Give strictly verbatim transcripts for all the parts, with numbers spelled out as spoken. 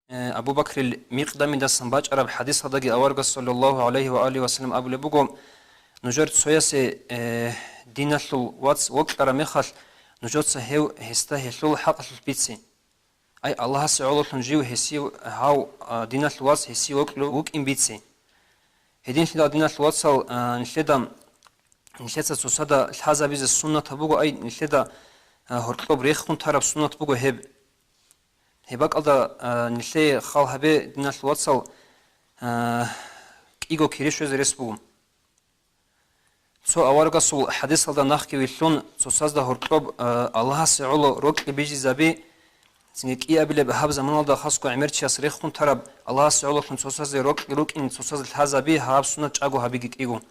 Э, Абу Бакрил Микъдамидасан бачӀараб хӀадисалдаги аварагас саллаллагьу гӀалайгьи ва алигьи ва саллам абулеб буго: «Нужер цоясе, э, диналъул вац вокьараб мехалъ, нужеца гьев гьесда гьелъул хӀакъалъулъ бице. Ай, Аллагьасе гӀололъун жив гьесив гьав, а, диналъул вац гьесие вокьулев вукӀин бице. Гьединлъидал, диналъул вацал, а, нилъеда, нилъеца цоцазда лъазабизе суннатаб буго, ай, нилъеда, а, гьоркьоб рехун тараб суннат буго гьеб. Гьеб бакӀалда, а, нилъее хал гьабе, диналъул вацал, а, кӀиго кири щвезе рес буго». Цо аварагасул хӀадисалда нахъги вилълъун, цоцазда гьоркьоб, а, Аллагьасе гӀоло рокьи бижизаби, цинги кӀиабилеб гьаб заманалда хасго гӀемерчияс рехун тараб Аллагьасе гӀололъун цоцазе рокьи рукӀин цоцаз лъазаби, гьаб суннат чӀаго гьабиги кӀиго.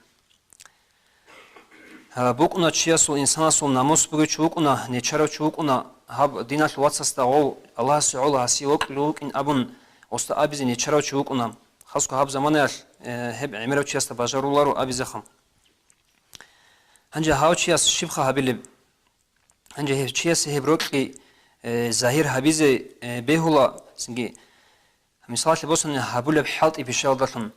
А, букӀуна чиясул, инсанасул намус бугев чи вукӀуна, нечарав чи вукӀуна, гьаб диналъул вацасда гъов Аллагьасе гӀоло гьасие вокьулев вукӀин абун, гъосда абизе нечарав чи вукӀуна. Хасго гьаб заманаялъ, э, гьеб гӀемерав чиясда бажаруларо абизеха. Гьанже гьав чияс щибха гьабилеб? Гьанже гьев чиясе гьеб рокьи, э, загьир гьабизе, э, бегьула, цинги, мисалалъе босани, гьабулеб хӀалтӀи бищаялдалъун.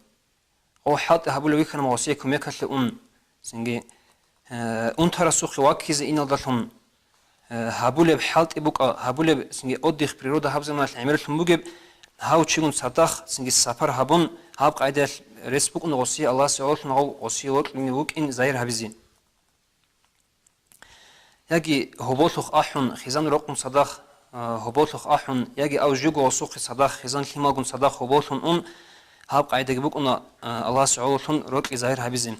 Гъов хӀалтӀи гьабулев вихьана гъосие кумекалъе ун, цинги, э, унтарасухъе ваккизе иналдалъун, э, гьабулеб хӀалтӀи букӀа, гьабулеб, цинги, отдых, природа гьаб заманалъ гӀемерлъун бугеб, гьав чигун цадахъ, цинги, сапар гьабун, гьаб къайдаялъ рес букӀун гъосие Аллагьасе гӀололъун гъов гъосие вокьулев вукӀин загьир гьабизе. Яги гьоболлъухъ ахӀун, хизан рокъун цадахъ, а, гьоболлъухъ ахӀун, яги ав жуго гъосухъе цадахъ, хизан лъималгун цадахъ гьоболлъун ун, гьаб къайдаги букӀуна, а, Аллагьасе гӀололъун рокьи загьир гьабизе.